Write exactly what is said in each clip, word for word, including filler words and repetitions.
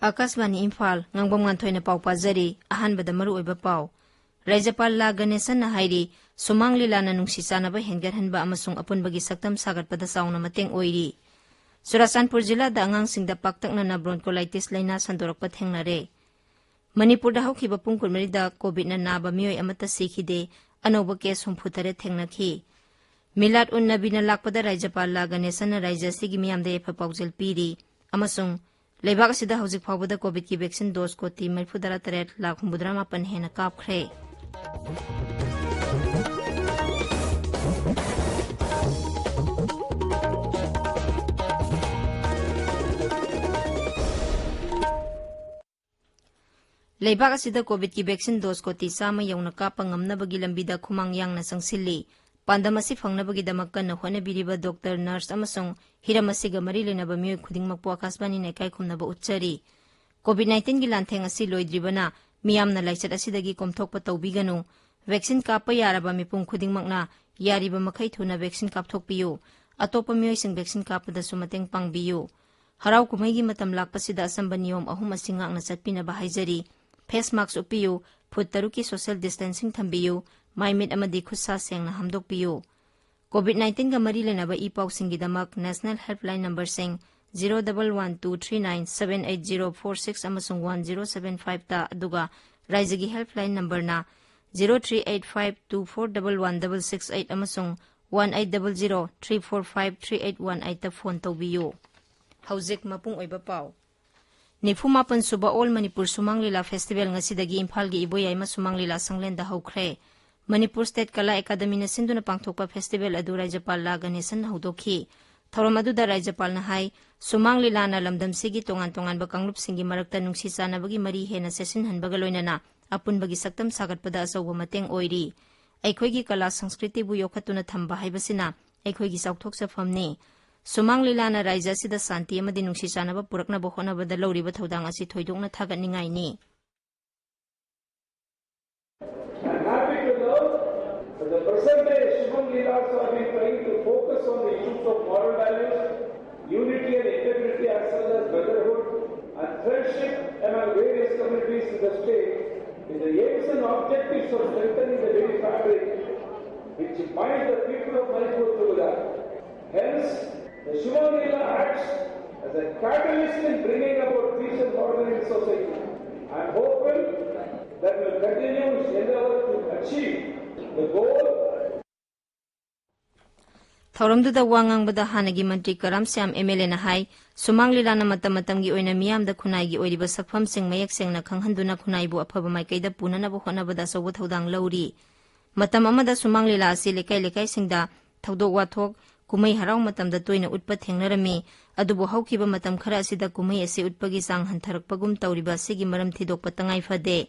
ꯑꯀꯥꯁꯕꯥꯅꯤ ꯏꯝꯐꯥꯜ, ꯉꯥꯡꯕꯝ ꯉꯥꯟꯊꯣꯏꯅ ꯄꯥꯎ ꯄꯥꯖꯔꯤ꯫ ꯑꯍꯥꯟꯕꯗ ꯃꯔꯨꯑꯣꯏꯕ ꯄꯥꯎ꯫ ꯔꯥꯖ꯭ꯌꯄꯥꯜ ꯂꯥ ꯒꯅꯦꯁꯟꯅ ꯍꯥꯏꯔꯤ, ꯁꯨꯃꯥꯡ ꯂꯤꯂꯥꯅ ꯅꯨꯡꯁꯤ ꯆꯥꯟꯅꯕ ꯍꯦꯟꯒꯠꯍꯟꯕ ꯑꯃꯁꯨꯡ ꯑꯄꯨꯟꯕꯒꯤ ꯁꯛꯇꯝ ꯁꯥꯒꯠꯄꯗ ꯆꯥꯎꯅ ꯃꯇꯦꯡ ꯑꯣꯏꯔꯤ꯫ ꯆꯨꯔꯥꯆꯥꯟꯄꯨꯔ ꯖꯤꯂꯥꯗ ꯑꯉꯥꯡꯁꯤꯡꯗ ꯄꯥꯛꯇꯛꯅꯅ bronchiolitis ꯂꯥꯏꯅꯥ ꯁꯟꯗꯣꯔꯛꯄ ꯊꯦꯡꯅꯔꯦ꯫ ꯃꯅꯤꯄꯨꯔꯗ ꯍꯧꯈꯤꯕ ꯄꯨꯡ ꯀꯨꯟꯃꯔꯤꯗ ꯀꯣꯚꯤꯗꯅ ꯅꯥꯕ ꯃꯤꯑꯣꯏ ꯑꯃꯠꯇ ꯁꯤꯈꯤꯗꯦ, ꯑꯅꯧꯕ case ꯍꯨꯝꯐꯨ ꯇꯔꯦꯠ ꯊꯦꯡꯅꯈꯤ꯫ ꯃꯤꯂꯥꯗ ꯎꯟ ꯅꯕꯤꯅ ꯂꯥꯛꯄꯗ ꯔꯥꯖ꯭ꯌꯄꯥꯜ ꯂꯥ ꯒꯅꯦꯁꯟꯅ ꯔꯥꯖ꯭ꯌ ꯑꯁꯤꯒꯤ ꯃꯤꯌꯥꯝꯗ ꯌꯥꯏꯐ ꯄꯥꯎꯖꯦꯜ ꯄꯤꯔꯤ ꯑꯃꯁꯨꯡ ꯂꯩꯕꯥꯛ ꯑꯁꯤꯗ ꯍꯧꯖꯤꯛ ꯐꯥꯎꯕꯗ ꯀꯣꯚꯤꯗꯀꯤ vaccine dose ꯀꯣꯇꯤ ꯃꯔꯤꯐꯨꯇꯔꯥ ꯇꯔꯦꯠ ꯂꯥꯈ ꯍꯨꯝꯐꯨꯇꯔꯥ ꯃꯥꯄꯟ ꯍꯦꯟꯅ ꯀꯥꯞꯈ꯭ꯔꯦ꯫ ꯂꯩꯕꯥꯛ ꯑꯁꯤꯗ ꯀꯣꯚꯤꯗꯀꯤ vaccine dose ꯀꯣꯇꯤ ꯆꯥꯝꯃ ꯌꯧꯅ ꯀꯥꯞꯄ ꯉꯝꯅꯕꯒꯤ ꯂꯝꯕꯤꯗ ꯈꯨꯃꯥꯡ ꯌꯥꯡꯅ ꯆꯪꯁꯤꯜꯂꯤ꯫ ꯄꯥꯟꯗꯝ ꯑꯁꯤ ꯐꯪꯅꯕꯒꯤꯗꯃꯛ ꯀꯟꯅ ꯍꯣꯠꯅꯕꯤꯔꯤꯕ ꯗꯣꯛꯇꯔ, ꯅꯔꯁ ꯑꯃꯁꯨꯡ ꯍꯤꯔꯝ ꯑꯁꯤꯒ ꯃꯔꯤ ꯂꯩꯅꯕ ꯃꯤꯑꯣꯏ ꯈꯨꯗꯤꯡꯃꯛꯄꯨ ꯑꯀꯥꯁꯕꯥꯅꯤꯅ ꯏꯀꯥꯏ ꯈꯨꯝꯅꯕ ꯎꯠꯆꯔꯤ꯫ ꯀꯣꯚꯤꯗ ꯅꯥꯏꯟꯇꯤꯟꯒꯤ ꯂꯥꯟꯊꯦꯡ ꯑꯁꯤ ꯂꯣꯏꯗ꯭ꯔꯤꯕꯅ ꯃꯤꯌꯥꯝꯅ ꯂꯥꯏꯆꯠ ꯑꯁꯤꯗꯒꯤ ꯀꯣꯝꯊꯣꯛꯄ ꯇꯧꯕꯤꯒꯅꯨ꯫ Vaccine ꯀꯥꯞꯄ ꯌꯥꯔꯕ ꯃꯤꯄꯨꯝ ꯈꯨꯗꯤꯡꯃꯛꯅ ꯌꯥꯔꯤꯕ ꯃꯈꯩ ꯊꯨꯅ vaccine ꯀꯥꯞꯊꯣꯛꯄꯤꯌꯨ꯫ ꯑꯇꯣꯞꯄ ꯃꯤꯑꯣꯏꯁꯤꯡ vaccine ꯀꯥꯞꯄꯗꯁꯨ ꯃꯇꯦꯡ ꯄꯥꯡꯕꯤꯌꯨ꯫ ꯍꯔꯥꯎ ꯀꯨꯝꯍꯩꯒꯤ ꯃꯇꯝ ꯂꯥꯛꯄꯁꯤꯗ ꯑꯆꯝꯕ ꯅꯤꯌꯣꯝ ꯑꯍꯨꯝ ꯑꯁꯤ ꯉꯥꯛꯅ ꯆꯠꯄꯤꯅꯕ ꯍꯥꯏꯖꯔꯤ꯫ Face mask ꯎꯞꯄꯤꯌꯨ, ꯐꯨꯠ ꯇꯔꯨꯛꯀꯤ social distancing ꯊꯝꯕꯤꯌꯨ, ꯃꯥꯏ ꯃꯤꯠ ꯑꯃꯗꯤ ꯈꯨꯠ ꯁꯥ ꯁꯦꯡꯅ ꯍꯥꯝꯗꯣꯛꯄꯤꯌꯨ꯫ ꯀꯣꯚꯤꯗ ꯅꯥꯏꯟꯇꯤꯟꯒ ꯃꯔꯤ ꯂꯩꯅꯕ E ꯄꯥꯎꯁꯤꯡꯒꯤꯗꯃꯛ national helpline numberꯁꯤꯡ zero double one two three nine seven eight zero four six ꯑꯃꯁꯨꯡ one zero seven fiveꯇ, ꯑꯗꯨꯒ ꯔꯥꯏꯖ꯭ꯌꯒꯤ helpline numberꯅ zero three eight five two four double one double six eight ꯑꯃꯁꯨꯡ one eight double zero three four five three eight one eightꯇ phone ꯇꯧꯕꯤꯌꯨ꯫ ꯍꯧꯖꯤꯛ ꯃꯄꯨꯡ ꯑꯣꯏꯕ ꯄꯥꯎ꯫ ꯅꯤꯐꯨ ꯃꯥꯄꯟ ꯁꯨꯕ All Manipur ꯁꯨꯃꯥꯡ ꯂꯤꯂꯥ Festival ꯉꯁꯤꯗꯒꯤ ꯏꯝꯐꯥꯜꯒꯤ ꯏꯕꯣꯌꯥꯏꯃ ꯁꯨꯃꯥꯡ ꯂꯤꯂꯥ ꯁꯪꯂꯦꯟꯗ ꯍꯧꯈ꯭ꯔꯦ꯫ ꯃꯅꯤꯄꯨꯔ State ꯀꯂꯥ ꯑꯦꯀꯥꯗꯃꯤꯅ ꯁꯤꯟꯗꯨꯅ ꯄꯥꯡꯊꯣꯛꯄ festival ꯑꯗꯨ ꯔꯥꯖ꯭ꯌꯄꯥꯜ ꯂꯥ ꯒꯅꯦꯁꯟꯅ ꯍꯧꯗꯣꯛꯈꯤ꯫ ꯊꯧꯔꯝ ꯑꯗꯨꯗ ꯔꯥꯖ꯭ꯌꯄꯥꯜꯅ ꯍꯥꯏ, ꯁꯨꯃꯥꯡ ꯂꯤꯂꯥꯅ ꯂꯝꯗꯝꯁꯤꯒꯤ ꯇꯣꯉꯥꯟ ꯇꯣꯉꯥꯟꯕ ꯀꯥꯡꯂꯨꯞꯁꯤꯡꯒꯤ ꯃꯔꯛꯇ ꯅꯨꯡꯁꯤ ꯆꯥꯟꯅꯕꯒꯤ ꯃꯔꯤ ꯍꯦꯟꯅ ꯆꯦꯠꯁꯤꯟꯍꯟꯕꯒ ꯂꯣꯏꯅꯅ ꯑꯄꯨꯟꯕꯒꯤ ꯁꯛꯇꯝ ꯁꯥꯒꯠꯄꯗ ꯑꯆꯧꯕ ꯃꯇꯦꯡ ꯑꯣꯏꯔꯤ꯫ ꯑꯩꯈꯣꯏꯒꯤ ꯀꯂꯥ ꯁꯪꯁꯀ꯭ꯔꯤꯇꯤꯕꯨ ꯌꯣꯛꯈꯠꯇꯨꯅ ꯊꯝꯕ ꯍꯥꯏꯕꯁꯤꯅ ꯑꯩꯈꯣꯏꯒꯤ ꯆꯥꯎꯊꯣꯛꯆꯐꯝꯅꯤ꯫ ꯁꯨꯃꯥꯡ ꯂꯤꯂꯥꯅ ꯔꯥꯏꯖ꯭ꯌ ꯑꯁꯤꯗ ꯁꯥꯟꯇꯤ ꯑꯃꯗꯤ ꯅꯨꯡꯁꯤ ꯆꯥꯟꯅꯕ ꯄꯨꯔꯛꯅꯕ ꯍꯣꯠꯅꯕꯗ ꯂꯧꯔꯤꯕ ꯊꯧꯗꯥꯡ ꯑꯁꯤ ꯊꯣꯏꯗꯣꯛꯅ ꯊꯥꯒꯠꯅꯤꯡꯉꯥꯏꯅꯤ꯫ I'm happy to know that the present day Shubham Leelas have been trying to focus on the issues of moral values, unity and integrity, as well as brotherhood, And friendship among various communities in the state is the aims and objectives of strengthening the very fabric which binds the people of Manipur together. Hence, the Shubham Leela acts as a catalyst in bringing about peace and order in society. I am hopeful that we will continue to endeavor to achieve the goal. ꯊꯧꯔꯝꯗꯨꯗ ꯋꯥ ꯉꯥꯡꯕꯗ ꯍꯥꯟꯅꯒꯤ ꯃꯟꯇ꯭ꯔꯤ ꯀꯔꯥꯝ Shyam M L ꯑꯦꯅ ꯍꯥꯏ, ꯁꯨꯃꯥꯡ ꯂꯤꯂꯥꯅ ꯃꯇꯝ ꯃꯇꯝꯒꯤ ꯑꯣꯏꯅ ꯃꯤꯌꯥꯝꯗ ꯈꯨꯟꯅꯥꯏꯒꯤ ꯑꯣꯏꯔꯤꯕ ꯁꯛꯐꯝꯁꯤꯡ ꯃꯌꯦꯛ ꯁꯦꯡꯅ ꯈꯪꯍꯟꯗꯨꯅ ꯈꯨꯟꯅꯥꯏꯕꯨ ꯑꯐꯕ ꯃꯥꯏꯀꯩꯗ ꯄꯨꯅꯅꯕ ꯍꯣꯠꯅꯕꯗ ꯑꯆꯧꯕ ꯊꯧꯗꯥꯡ ꯂꯧꯔꯤ꯫ ꯃꯇꯝ ꯑꯃꯗ ꯁꯨꯃꯥꯡ ꯂꯤꯂꯥ ꯑꯁꯤ ꯂꯩꯀꯥꯏ ꯂꯩꯀꯥꯏꯁꯤꯡꯗ ꯊꯧꯗꯣꯛ ꯋꯥꯊꯣꯛ, ꯀꯨꯝꯍꯩ ꯍꯔꯥꯎ ꯃꯇꯝꯗ ꯇꯣꯏꯅ ꯎꯠꯄ ꯊꯦꯡꯅꯔꯝꯃꯤ꯫ ꯑꯗꯨꯕꯨ ꯍꯧꯈꯤꯕ ꯃꯇꯝ ꯈꯔ ꯑꯁꯤꯗ ꯀꯨꯝꯍꯩ ꯑꯁꯤ ꯎꯠꯄꯒꯤ ꯆꯥꯡ ꯍꯟꯊꯔꯛꯄꯒꯨꯝ ꯇꯧꯔꯤꯕ ꯑꯁꯤꯒꯤ ꯃꯔꯝ ꯊꯤꯗꯣꯛꯄ ꯇꯉꯥꯏ ꯐꯗꯦ꯫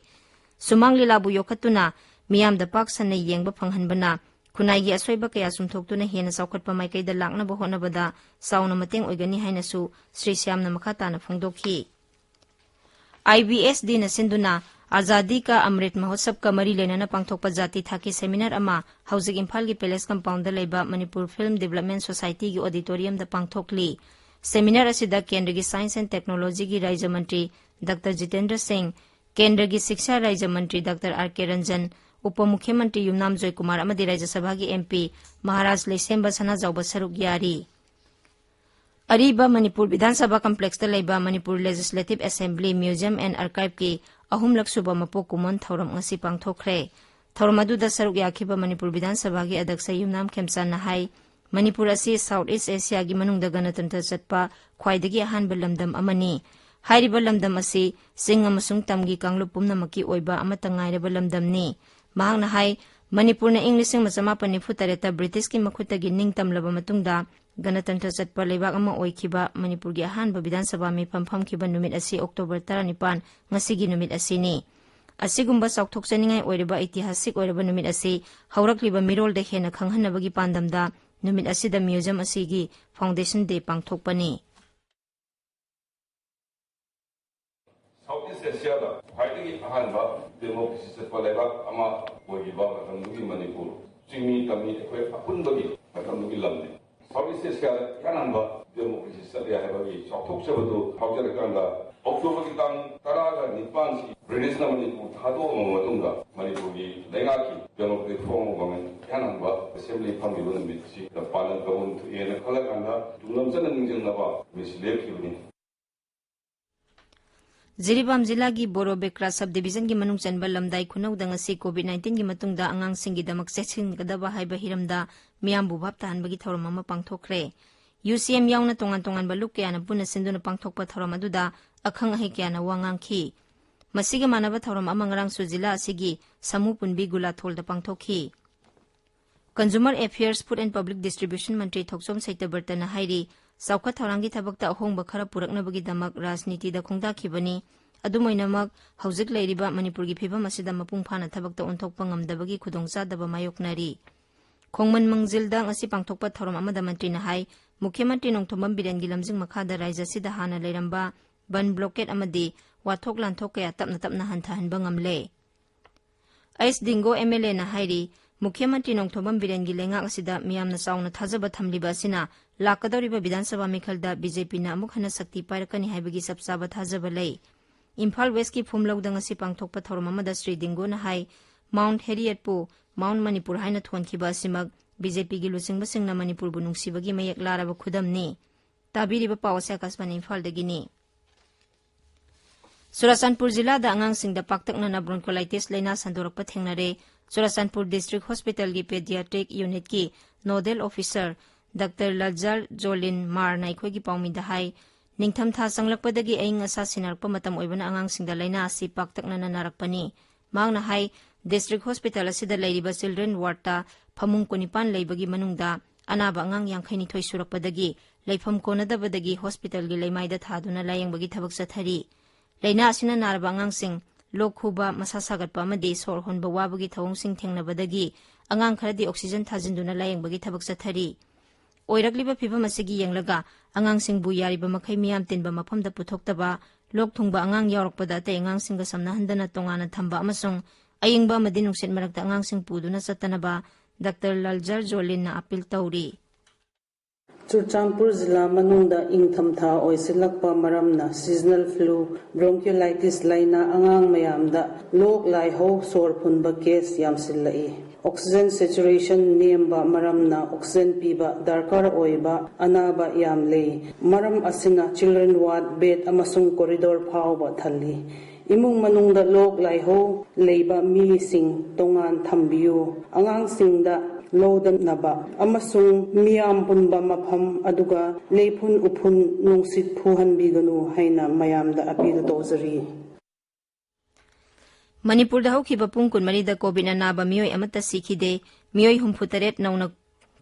ꯁꯨꯃꯥꯡ ꯂꯤꯂꯥꯕꯨ ꯌꯣꯛꯈꯠꯇꯨꯅ ꯃꯤꯌꯥꯝꯗ ꯄꯥꯛ ꯁꯟꯅ ꯌꯦꯡꯕ ꯐꯪꯍꯟꯕꯅ ꯈꯨꯟꯅꯥꯏꯒꯤ ꯑꯁꯣꯏꯕ ꯀꯌꯥ ꯆꯨꯝꯊꯣꯛꯇꯨꯅ ꯍꯦꯟꯅ ꯆꯥꯎꯈꯠꯄ ꯃꯥꯏꯀꯩꯗ ꯂꯥꯛꯅꯕ ꯍꯣꯠꯅꯕꯗ ꯆꯥꯎꯅ ꯃꯇꯦꯡ ꯑꯣꯏꯒꯅꯤ ꯍꯥꯏꯅꯁꯨ ꯁ꯭ꯔꯤ ꯁ꯭ꯌꯥꯝꯅ ꯃꯈꯥ ꯇꯥꯅ ꯐꯣꯡꯗꯣꯛꯈꯤ꯫ ꯑꯥꯏ ꯕꯤ ꯑꯦꯁ ꯗꯤꯅ ꯁꯤꯟꯗꯨꯅ ꯑꯖꯥꯗꯤ ꯀꯥ ꯑꯃ꯭ꯔꯤꯠ ꯃꯍꯣꯠꯁꯕꯀ ꯃꯔꯤ ꯂꯩꯅꯅ ꯄꯥꯡꯊꯣꯛꯄ ꯖꯥꯇꯤ ꯊꯥꯛꯀꯤ ꯁꯦꯃꯤꯅꯥꯔ ꯑꯃ ꯍꯧꯖꯤꯛ ꯏꯝꯐꯥꯜꯒꯤ ꯄꯦꯂꯦꯁ ꯀꯝꯄꯥꯎꯟꯗ ꯂꯩꯕ ꯃꯅꯤꯄꯨꯔ ꯐꯤꯜꯝ ꯗꯤꯕꯂꯞꯃꯦꯟ ꯁꯣꯁꯥꯏꯇꯤꯒꯤ ꯑꯣꯗꯤꯇꯣꯔꯤꯌꯝꯗ ꯄꯥꯡꯊꯣꯛꯂꯤ꯫ ꯁꯦꯃꯤꯅꯥꯔ ꯑꯁꯤꯗ ꯀꯦꯟꯗ꯭ꯔꯒꯤ ꯁꯥꯏꯟꯁ ꯑꯦꯟ ꯇꯦꯛꯅꯣꯂꯣꯖꯤꯒꯤ ꯔꯥꯏꯖ꯭ꯌ ꯃꯟꯇ꯭ꯔꯤ ꯗꯥꯛꯇꯔ ꯖꯤꯇꯦꯟꯗ꯭ꯔ ꯁꯤꯡ, ꯀꯦꯟꯗ꯭ꯔꯒꯤ ꯁꯤꯛꯁꯥ ꯔꯥꯏꯖ꯭ꯌ ꯃꯟꯇ꯭ꯔꯤ ꯗꯥꯛꯇꯔ ꯑꯥꯔ ꯀꯦ ꯔꯟꯖꯟ, ꯎꯄ ꯃꯨꯈ꯭ꯌ ꯃꯟꯇ꯭ꯔꯤ ꯌꯨꯝꯅꯥꯝ ꯖꯣꯏꯀꯨꯃꯥꯔ ꯑꯃꯗꯤ ꯔꯥꯏꯖ꯭ꯌ ꯁꯚꯥꯒꯤ ꯑꯦꯝ ꯄꯤ ꯃꯍꯥꯔꯥꯖ ꯂꯩꯁꯦꯝꯕ ꯁꯅꯥꯖꯥꯎꯕ ꯁꯔꯨꯛ ꯌꯥꯔꯤ꯫ ꯑꯔꯤꯕ ꯃꯅꯤꯄꯨꯔ ꯕꯤꯙꯥꯟ ꯁꯚꯥ ꯀꯝꯄ꯭ꯂꯦꯛꯁꯇ ꯂꯩꯕ Manipur legislative assembly museum and ꯑꯥꯔꯀꯥꯏꯚꯀꯤ ꯑꯍꯨꯝꯂꯛ ꯁꯨꯕ ꯃꯄꯣꯛ ꯀꯨꯝꯑꯣꯟ ꯊꯧꯔꯝ ꯉꯁꯤ ꯄꯥꯡꯊꯣꯛꯈ꯭ꯔꯦ꯫ ꯊꯧꯔꯝ ꯑꯗꯨꯗ ꯁꯔꯨꯛ ꯌꯥꯈꯤꯕ ꯃꯅꯤꯄꯨꯔ ꯕꯤꯙꯥꯟ ꯁꯚꯥꯒꯤ ꯑꯗꯛꯁ ꯌꯨꯝꯅꯥꯝ ꯈꯦꯝꯆꯥꯟꯅ ꯍꯥꯏ, ꯃꯅꯤꯄꯨꯔ ꯑꯁꯤ ꯁꯥꯎꯠ ꯏꯁ ꯑꯦꯁꯤꯌꯥꯒꯤ ꯃꯅꯨꯡꯗ ꯒꯅꯇꯟꯇ꯭ꯔ ꯆꯠꯄ ꯈ꯭ꯋꯥꯏꯗꯒꯤ ꯑꯍꯥꯟꯕ ꯂꯝꯗꯝ ꯑꯃꯅꯤ꯫ ꯍꯥꯏꯔꯤꯕ ꯂꯝꯗꯝ ꯑꯁꯤ ꯆꯤꯡ ꯑꯃꯁꯨꯡ ꯇꯝꯒꯤ ꯀꯥꯡꯂꯨꯞ ꯄꯨꯝꯅꯃꯛꯀꯤ ꯑꯣꯏꯕ ꯑꯃꯠꯇ ꯉꯥꯏꯔꯕ ꯂꯝꯗꯝꯅꯤ꯫ ꯃꯍꯥꯛꯅ ꯍꯥꯏ, ꯃꯅꯤꯄꯨꯔꯅ ꯏꯪ ꯂꯤꯁꯤꯡ ꯑꯃ ꯆꯃꯥꯄꯟ ꯅꯤꯐꯨ ꯇꯔꯦꯠꯇ ꯕ꯭ꯔꯤꯇꯤꯁꯀꯤ ꯃꯈꯨꯠꯇꯒꯤ ꯅꯤꯡꯇꯝꯂꯕ ꯃꯇꯨꯡꯗ ꯒꯅꯇꯟꯇ꯭ꯔ ꯆꯠꯄ ꯂꯩꯕꯥꯛ ꯑꯃ ꯑꯣꯏꯈꯤꯕ ꯃꯅꯤꯄꯨꯔꯒꯤ ꯑꯍꯥꯟꯕ ꯕꯤꯙꯥꯟ ꯁꯚꯥ ꯃꯤꯐꯝ ꯐꯝꯈꯤꯕ ꯅꯨꯃꯤꯠ ꯑꯁꯤ ꯑꯣꯛꯇꯣꯕꯔ ꯇꯔꯥꯅꯤꯄꯥꯟ, ꯉꯁꯤꯒꯤ ꯅꯨꯃꯤꯠ ꯑꯁꯤꯅꯤ꯫ ꯑꯁꯤꯒꯨꯝꯕ ꯆꯥꯎꯊꯣꯛꯆꯅꯤꯡꯉꯥꯏ ꯑꯣꯏꯔꯕ ꯏꯇꯤꯍꯥꯁꯤꯛ ꯑꯣꯏꯔꯕ ꯅꯨꯃꯤꯠ ꯑꯁꯤ ꯍꯧꯔꯛꯂꯤꯕ ꯃꯤꯔꯣꯜꯗ ꯍꯦꯟꯅ ꯈꯪꯍꯟꯅꯕꯒꯤ ꯄꯥꯟꯗꯝꯗ ꯅꯨꯃꯤꯠ ꯑꯁꯤꯗ ꯃ꯭ꯌꯨꯖꯤꯌꯝ ꯑꯁꯤꯒꯤ ꯐꯥꯎꯟꯗꯦꯁꯟ ꯗꯦ ꯄꯥꯡꯊꯣꯛꯄꯅꯤ꯫ ꯁꯥꯎꯠ ꯏꯁ ꯑꯦꯁꯤꯌꯥꯗ ꯈ꯭ꯋꯥꯏꯗꯒꯤ ꯑꯍꯥꯟꯕ ꯗꯦꯃꯣꯀ꯭ꯔꯦꯁꯤ ꯆꯠꯄ ꯂꯩꯕꯥꯛ ꯑꯃ ꯑꯣꯏꯈꯤꯕ ꯃꯇꯝꯗꯨꯒꯤ ꯃꯅꯤꯄꯨꯔ, ꯆꯤꯡꯃꯤ ꯇꯝꯃꯤ ꯑꯩꯈꯣꯏ ꯑꯄꯨꯟꯕꯒꯤ ꯃꯇꯝꯗꯨꯒꯤ ꯂꯝꯅꯤ꯫ ꯁꯥꯎꯠ ꯏꯁ ꯑꯦꯁꯤꯌꯥꯗ ꯏꯍꯥꯟ ꯍꯥꯟꯕ ꯗꯦꯃꯣꯀ꯭ꯔꯦꯁꯤ ꯆꯠꯂꯦ ꯍꯥꯏꯕꯒꯤ ꯆꯥꯎꯊꯣꯛꯆꯕꯗꯨ ꯐꯥꯎꯖꯔꯀꯥꯟꯗ ꯑꯣꯛꯇꯣꯕꯔꯒꯤ ꯇꯥꯡ ꯇꯔꯥꯒ ꯅꯤꯄꯥꯟꯁꯤ ꯕ꯭ꯔꯤꯇꯤꯁꯅ ꯃꯅꯤꯄꯨꯔ ꯊꯥꯗꯣꯛꯂꯕ ꯃꯇꯨꯡꯗ ꯃꯅꯤꯄꯨꯔꯒꯤ ꯂꯩꯉꯥꯛꯀꯤ democratic form of government ꯏꯍꯥꯟ ꯍꯥꯟꯕ assembly ꯐꯝꯂꯤꯕ ꯅꯨꯃꯤꯠꯁꯤꯗ ꯄꯥꯂꯟ ꯇꯧꯐꯝ ꯊꯣꯛꯑꯦꯅ ꯈꯜꯂꯀꯥꯟꯗ ꯇꯨꯡꯂꯝ ꯆꯠꯅ ꯅꯤꯡꯁꯤꯡꯅꯕ ꯅꯨꯃꯤꯠꯁꯤ ꯂꯦꯞꯈꯤꯕꯅꯤ꯫ ꯖꯤꯔꯤꯕꯥꯝ ꯖꯤꯂꯥꯒꯤ ꯕꯣꯔꯣ ꯕꯦꯀ꯭ꯔꯥ sub divisionꯒꯤ ꯃꯅꯨꯡ ꯆꯟꯕ ꯂꯝꯗꯥꯏ ꯈꯨꯅꯧꯗ ꯉꯁꯤ COVID nineteenꯒꯤ ꯃꯇꯨꯡꯗ ꯑꯉꯥꯡꯁꯤꯡꯒꯤꯗꯃꯛ ꯆꯦꯛꯁꯤꯟꯒꯗꯕ ꯍꯥꯏꯕ ꯍꯤꯔꯝꯗ ꯃꯤꯌꯥꯝꯕꯨ ꯚꯥꯞ ꯇꯥꯍꯟꯕꯒꯤ ꯊꯧꯔꯝ ꯑꯃ ꯄꯥꯡꯊꯣꯛꯈ꯭ꯔꯦ꯫ UCM ꯌꯥꯎꯅ ꯇꯣꯉꯥꯟ ꯇꯣꯉꯥꯟꯕ ꯂꯨꯞ ꯀꯌꯥꯅ ꯄꯨꯟꯅ ꯁꯤꯟꯗꯨꯅ ꯄꯥꯡꯊꯣꯛꯄ ꯊꯧꯔꯝ ꯑꯗꯨꯗ ꯑꯈꯪ ꯑꯍꯩ ꯀꯌꯥꯅ ꯋꯥ ꯉꯥꯡꯈꯤ꯫ ꯃꯁꯤꯒ ꯃꯥꯟꯅꯕ ꯊꯧꯔꯝ ꯑꯃ ꯉꯔꯥꯡꯁꯨ ꯖꯤꯂꯥ ꯑꯁꯤꯒꯤ ꯁꯥꯃꯨ ꯄꯨꯟꯕꯤ ꯒꯨꯂꯥꯊꯣꯜꯗ ꯄꯥꯡꯊꯣꯛꯈꯤ꯫ Consumer Affairs, Food and Public Distribution ꯃꯟꯇ꯭ꯔꯤ ꯊꯣꯛꯆꯣꯝ ꯁꯩꯇꯕ꯭ꯔꯇꯅ ꯍꯥꯏꯔꯤ, ꯆꯥꯎꯈꯠ ꯊꯧꯔꯥꯡꯒꯤ ꯊꯕꯛꯇ ꯑꯍꯣꯡꯕ ꯈꯔ ꯄꯨꯔꯛꯅꯕꯒꯤꯗꯃꯛ ꯔꯥꯖꯅꯤꯇꯤꯗ ꯈꯣꯡꯗꯥꯈꯤꯕꯅꯤ꯫ ꯑꯗꯨꯝ ꯑꯣꯏꯅꯃꯛ, ꯍꯧꯖꯤꯛ ꯂꯩꯔꯤꯕ ꯃꯅꯤꯄꯨꯔꯒꯤ ꯐꯤꯕꯝ ꯑꯁꯤꯗ ꯃꯄꯨꯡ ꯐꯥꯅ ꯊꯕꯛꯇ ꯑꯣꯟꯊꯣꯛꯄ ꯉꯝꯗꯕꯒꯤ ꯈꯨꯗꯣꯡꯆꯥꯗꯕ ꯃꯥꯌꯣꯛꯅꯔꯤ꯫ ꯈꯣꯡꯃꯟ ꯃꯪꯖꯤꯜꯗ ꯉꯁꯤ ꯄꯥꯡꯊꯣꯛꯄ ꯊꯧꯔꯝ ꯑꯃꯗ ꯃꯟꯇ꯭ꯔꯤꯅ ꯍꯥꯏ, ꯃꯨꯈ꯭ꯌ ꯃꯟꯇ꯭ꯔꯤ ꯅꯣꯡꯊꯣꯝꯕꯝ ꯕꯤꯔꯦꯟꯒꯤ ꯂꯝꯖꯤꯡ ꯃꯈꯥꯗ ꯔꯥꯖ꯭ꯌ ꯑꯁꯤꯗ ꯍꯥꯟꯅ ꯂꯩꯔꯝꯕ ꯕꯟ blockade ꯑꯃꯗꯤ ꯋꯥꯊꯣꯛ ꯂꯥꯟꯊꯣꯛ ꯀꯌꯥ ꯇꯞꯅ ꯇꯞꯅ ꯍꯟꯊꯍꯟꯕ ꯉꯝꯂꯦ꯫ ꯑꯩꯆ ꯗꯤꯡꯒꯣ MLAꯅ ꯍꯥꯏꯔꯤ, ꯃꯨꯈ꯭ꯌ ꯃꯟꯇ꯭ꯔꯤ ꯅꯣꯡꯊꯣꯝꯕꯝ ꯕꯤꯔꯦꯟꯒꯤ ꯂꯩꯉꯥꯛ ꯑꯁꯤꯗ ꯃꯤꯌꯥꯝꯅ ꯆꯥꯎꯅ ꯊꯥꯖꯕ ꯊꯝꯂꯤꯕ ꯑꯁꯤꯅ ꯂꯥꯛꯀꯗꯧꯔꯤꯕ ꯕꯤꯙꯥꯟ ꯁꯚꯥ ꯃꯤꯈꯜꯗ BJPꯅ ꯑꯃꯨꯛ ꯍꯟꯅ ꯁꯛꯇꯤ ꯄꯥꯏꯔꯛꯀꯅꯤ ꯍꯥꯏꯕꯒꯤ ꯆꯞ ꯆꯥꯕ ꯊꯥꯖꯕ ꯂꯩ꯫ ꯏꯝꯐꯥꯜ Westꯀꯤ ꯐꯨꯝꯂꯧꯗ ꯉꯁꯤ ꯄꯥꯡꯊꯣꯛꯄ ꯊꯧꯔꯝ ꯑꯃꯗ ꯁ꯭ꯔꯤ ꯗꯤꯡꯒꯣꯅ ꯍꯥꯏ, Mount Harrietꯄꯨ Mount ꯃꯅꯤꯄꯨꯔ ꯍꯥꯏꯅ ꯊꯣꯟꯈꯤꯕ ꯑꯁꯤꯃꯛ BJPꯒꯤ ꯂꯨꯆꯤꯡꯕꯁꯤꯡꯅ ꯃꯅꯤꯄꯨꯔꯕꯨ ꯅꯨꯡꯁꯤꯕꯒꯤ ꯃꯌꯦꯛ ꯂꯥꯔꯕ ꯈꯨꯗꯝꯅꯤ꯫ ꯇꯥꯕꯤꯔꯤꯕ ꯄꯥꯎ ꯑꯁꯤ ꯑꯥꯀꯥꯁꯕꯥꯅꯤ ꯏꯝꯐꯥꯜꯗꯒꯤꯅꯤ꯫ ꯆꯨꯔꯥꯆꯥꯟꯄꯨꯔ ꯖꯤꯂꯥꯗ ꯑꯉꯥꯡꯁꯤꯡꯗ ꯄꯥꯛꯇꯛꯅꯅ bronchiolitis ꯂꯩꯅꯥ ꯁꯟꯗꯣꯔꯛꯄ ꯊꯦꯡꯅꯔꯦ꯫ Churachandpur District Hospitalꯒꯤ Pediatric Unitꯀꯤ Nodal Officer Doctor ꯂꯜꯖꯥꯔ ꯖꯣꯂꯤꯟ ꯃꯥꯔꯅ ꯑꯩꯈꯣꯏꯒꯤ ꯄꯥꯎꯃꯤꯗ ꯍꯥꯏ, ꯅꯤꯡꯊꯝꯊꯥ ꯆꯪꯂꯛꯄꯗꯒꯤ ꯑꯏꯪ ꯑꯁꯥ ꯁꯤꯟꯅꯔꯛꯄ ꯃꯇꯝ ꯑꯣꯏꯕꯅ ꯑꯉꯥꯡꯁꯤꯡꯗ ꯂꯩꯅꯥ ꯑꯁꯤ ꯄꯥꯛꯇꯛꯅꯅ ꯅꯥꯔꯛꯄꯅꯤ꯫ ꯃꯍꯥꯛꯅ ꯍꯥꯏ, District Hospital ꯑꯁꯤꯗ ꯂꯩꯔꯤꯕ children wardꯇ ꯐꯃꯨꯡ ꯀꯨꯟꯅꯤꯄꯥꯟ ꯂꯩꯕꯒꯤ ꯃꯅꯨꯡꯗ ꯑꯅꯥꯕ ꯑꯉꯥꯡ ꯌꯥꯡꯈꯩꯅꯤꯊꯣꯏ ꯁꯨꯔꯛꯄꯗꯒꯤ ꯂꯩꯐꯝ ꯀꯣꯟꯅꯗꯕꯗꯒꯤ hospitalꯒꯤ ꯂꯩꯃꯥꯏꯗ ꯊꯥꯗꯨꯅ ꯂꯥꯌꯦꯡꯕꯒꯤ ꯊꯕꯛ ꯆꯠꯊꯔꯤ꯫ ꯂꯩꯅꯥ ꯑꯁꯤꯅ ꯅꯥꯔꯕ ꯑꯉꯥꯡꯁꯤꯡ ꯂꯣꯛ ꯈꯨꯕ, ꯃꯁꯥ ꯁꯥꯒꯠꯄ ꯑꯃꯗꯤ ꯁꯣꯔ ꯍꯣꯟꯕ ꯋꯥꯕꯒꯤ ꯊꯧꯑꯣꯡꯁꯤꯡ ꯊꯦꯡꯅꯕꯗꯒꯤ ꯑꯉꯥꯡ ꯈꯔꯗꯤ oxygen ꯊꯥꯖꯤꯟꯗꯨꯅ ꯂꯥꯌꯦꯡꯕꯒꯤ ꯊꯕꯛ ꯆꯠꯊꯔꯤ꯫ ꯑꯣꯏꯔꯛꯂꯤꯕ ꯐꯤꯚꯝ ꯑꯁꯤꯒꯤ ꯌꯦꯡꯂꯒ ꯑꯉꯥꯡꯁꯤꯡꯕꯨ ꯌꯥꯔꯤꯕ ꯃꯈꯩ ꯃꯤꯌꯥꯝ ꯇꯤꯟꯕ ꯃꯐꯝꯗ ꯄꯨꯊꯣꯛꯇꯕ, ꯂꯣꯛ ꯊꯨꯡꯕ ꯑꯉꯥꯡ ꯌꯥꯎꯔꯛꯄꯗ ꯑꯇꯩ ꯑꯉꯥꯡꯁꯤꯡꯒ ꯁꯝꯅꯍꯟꯗꯅ ꯇꯣꯉꯥꯟꯅ ꯊꯝꯕ ꯑꯃꯁꯨꯡ ꯑꯏꯪꯕ ꯑꯃꯗꯤ ꯅꯨꯡꯁꯤꯠ ꯃꯔꯛꯇ ꯑꯉꯥꯡꯁꯤꯡ ꯄꯨꯗꯨꯅ ꯆꯠꯇꯅꯕ Doctor ꯂꯜꯖꯥꯔ ꯖꯣꯂꯤꯟꯅ appeal ꯇꯧꯔꯤ꯫ ꯆꯨꯔꯆꯥꯟꯄꯨꯔ ꯖꯤꯂꯥ ꯃꯅꯨꯡꯗ ꯏꯪꯊꯝꯊꯥ ꯑꯣꯏꯁꯤꯜꯂꯛꯄ ꯃꯔꯝꯅ seasonal flu, bronchiolitis ꯂꯩꯅꯥ ꯑꯉꯥꯡ ꯃꯌꯥꯝꯗ ꯂꯣꯛ ꯂꯥꯏꯍꯧ ꯁꯣꯔ ꯐꯨꯟꯕ ꯀꯦꯁ ꯌꯥꯝꯁꯤꯜꯂꯛꯏ꯫ ꯑꯣꯛꯁꯤꯖꯦꯟ ꯁꯦꯆꯨꯔꯦꯁꯟ ꯅꯦꯝꯕ ꯃꯔꯝꯅ ꯑꯣꯛꯁꯤꯖꯦꯟ ꯄꯤꯕ ꯗꯔꯀꯥꯔ ꯑꯣꯏꯕ ꯑꯅꯥꯕ ꯌꯥꯝ ꯂꯩ꯫ ꯃꯔꯝ ꯑꯁꯤꯅ children ward, bed ꯑꯃꯁꯨꯡ corridor ꯐꯥꯎꯕ ꯊꯜꯂꯤ꯫ ꯏꯃꯨꯡ ꯃꯅꯨꯡꯗ ꯂꯣꯛ ꯂꯥꯏꯍꯧ ꯂꯩꯕ ꯃꯤꯁꯤꯡ ꯇꯣꯉꯥꯟ ꯊꯝꯕꯤꯌꯨ꯫ ꯑꯉꯥꯡꯁꯤꯡꯗ ꯂꯧꯗꯅꯕ ꯑꯃꯁꯨꯡ ꯃꯤꯌꯥꯝ ꯄꯨꯟꯕ ꯃꯐꯝ ꯑꯗꯨꯒ ꯂꯩꯐꯨꯟ ꯎꯐꯨꯟ ꯅꯨꯡꯁꯤꯠ ꯐꯨꯍꯟꯕꯤꯒꯅꯨ ꯍꯥꯏꯅ ꯃꯌꯥꯝꯗ ꯑꯄꯤꯜ ꯇꯧꯖꯔꯤ꯫ ꯃꯅꯤꯄꯨꯔꯗ ꯍꯧꯈꯤꯕ ꯄꯨꯡ ꯀꯨꯟꯃꯔꯤꯗ ꯀꯣꯚꯤꯗꯅ ꯅꯥꯕ ꯃꯤꯑꯣꯏ ꯑꯃꯠꯇ ꯁꯤꯈꯤꯗꯦ꯫ ꯃꯤꯑꯣꯏ ꯍꯨꯝꯐꯨꯇꯔꯦꯠ ꯅꯧꯅ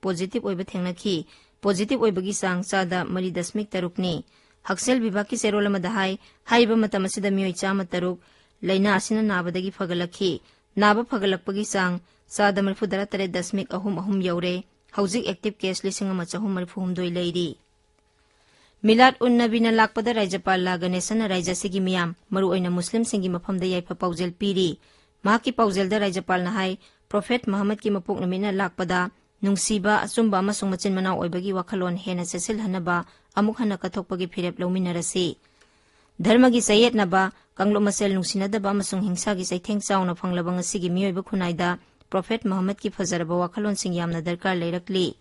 ꯄꯣꯖꯤꯇꯤꯚ ꯑꯣꯏꯕ ꯊꯦꯡꯅꯈꯤ꯫ ꯄꯣꯖꯤꯇꯤꯚ ꯑꯣꯏꯕꯒꯤ ꯆꯥꯡ ꯆꯥꯗ ꯃꯔꯤ ꯗꯁꯃꯤꯛ ꯇꯔꯨꯛꯅꯤ꯫ ꯍꯛꯁꯦꯜ ꯕꯤꯚꯥꯒꯀꯤ ꯆꯦꯔꯣꯜ ꯑꯃꯗ ꯍꯥꯏ, ꯍꯥꯏꯔꯤꯕ ꯃꯇꯝ ꯑꯁꯤꯗ ꯃꯤꯑꯣꯏ ꯆꯥꯝꯃ ꯇꯔꯨꯛ ꯂꯥꯏꯅꯥ ꯑꯁꯤꯅ ꯅꯥꯕꯗꯒꯤ ꯐꯒꯠꯂꯛꯈꯤ꯫ ꯅꯥꯕ ꯐꯒꯠꯂꯛꯄꯒꯤ ꯆꯥꯡ ꯆꯥꯗ ꯃꯔꯤꯐꯨꯇꯔꯥ ꯇꯔꯦꯠ ꯗꯁꯃꯤꯛ ꯑꯍꯨꯝ ꯑꯍꯨꯝ ꯌꯧꯔꯦ꯫ ꯍꯧꯖꯤꯛ ꯑꯦꯛꯇꯤꯚ ꯀꯦꯁ ꯂꯤꯁꯤꯡ ꯑꯃ ꯆꯍꯨꯝ ꯃꯔꯤꯐꯨ ꯍꯨꯝꯗꯣꯏ ꯂꯩꯔꯤ꯫ ꯃꯤꯂꯥꯗ ꯎꯟ ꯅꯕꯤꯅ ꯂꯥꯛꯄꯗ ꯔꯥꯖ꯭ꯌꯄꯥꯜ ꯂꯥ ꯒꯅꯦꯁꯟꯅ ꯔꯥꯖ꯭ꯌ ꯑꯁꯤꯒꯤ ꯃꯤꯌꯥꯝ, ꯃꯔꯨꯑꯣꯏꯅ ꯃꯨꯁꯂꯤꯝꯁꯤꯡꯒꯤ ꯃꯐꯝꯗ ꯌꯥꯏꯐ ꯄꯥꯎꯖꯦꯜ ꯄꯤꯔꯤ꯫ ꯃꯍꯥꯛꯀꯤ ꯄꯥꯎꯖꯦꯜꯗ ꯔꯥꯖ꯭ꯌꯄꯥꯜꯅ ꯍꯥꯏ, ꯄ꯭ꯔꯣꯐꯦꯠ ꯃꯨꯍꯝꯃꯗꯀꯤ ꯃꯄꯣꯛ ꯅꯨꯃꯤꯠꯅ ꯂꯥꯛꯄꯗ ꯅꯨꯡꯁꯤꯕ, ꯑꯆꯨꯝꯕ ꯑꯃꯁꯨꯡ ꯃꯆꯤꯟ ꯃꯅꯥꯎ ꯑꯣꯏꯕꯒꯤ ꯋꯥꯈꯜꯂꯣꯟ ꯍꯦꯟꯅ ꯆꯦꯠꯁꯤꯜꯍꯟꯅꯕ ꯑꯃꯨꯛ ꯍꯟꯅ ꯀꯠꯊꯣꯛꯄꯒꯤ ꯐꯤꯔꯦꯞ ꯂꯧꯃꯤꯟꯅꯔꯁꯤ꯫ ꯙꯔꯃꯒꯤ ꯆꯌꯦꯠꯅꯕ, ꯀꯥꯡꯂꯨꯞ ꯃꯁꯦꯜ ꯅꯨꯡꯁꯤꯅꯗꯕ ꯑꯃꯁꯨꯡ ꯍꯤꯡꯁꯥꯒꯤ ꯆꯩꯊꯦꯡ ꯆꯥꯎꯅ ꯐꯪꯂꯕ ꯉꯁꯤꯒꯤ ꯃꯤꯑꯣꯏꯕ ꯈꯨꯟꯅꯥꯏꯗ ꯄ꯭ꯔꯣꯐꯦꯠ ꯃꯨꯍꯝꯃꯗꯀꯤ ꯐꯖꯔꯕ ꯋꯥꯈꯜꯂꯣꯟꯁꯤꯡ ꯌꯥꯝꯅ ꯗꯔꯀꯥꯔ ꯂꯩꯔꯛꯂꯤ꯫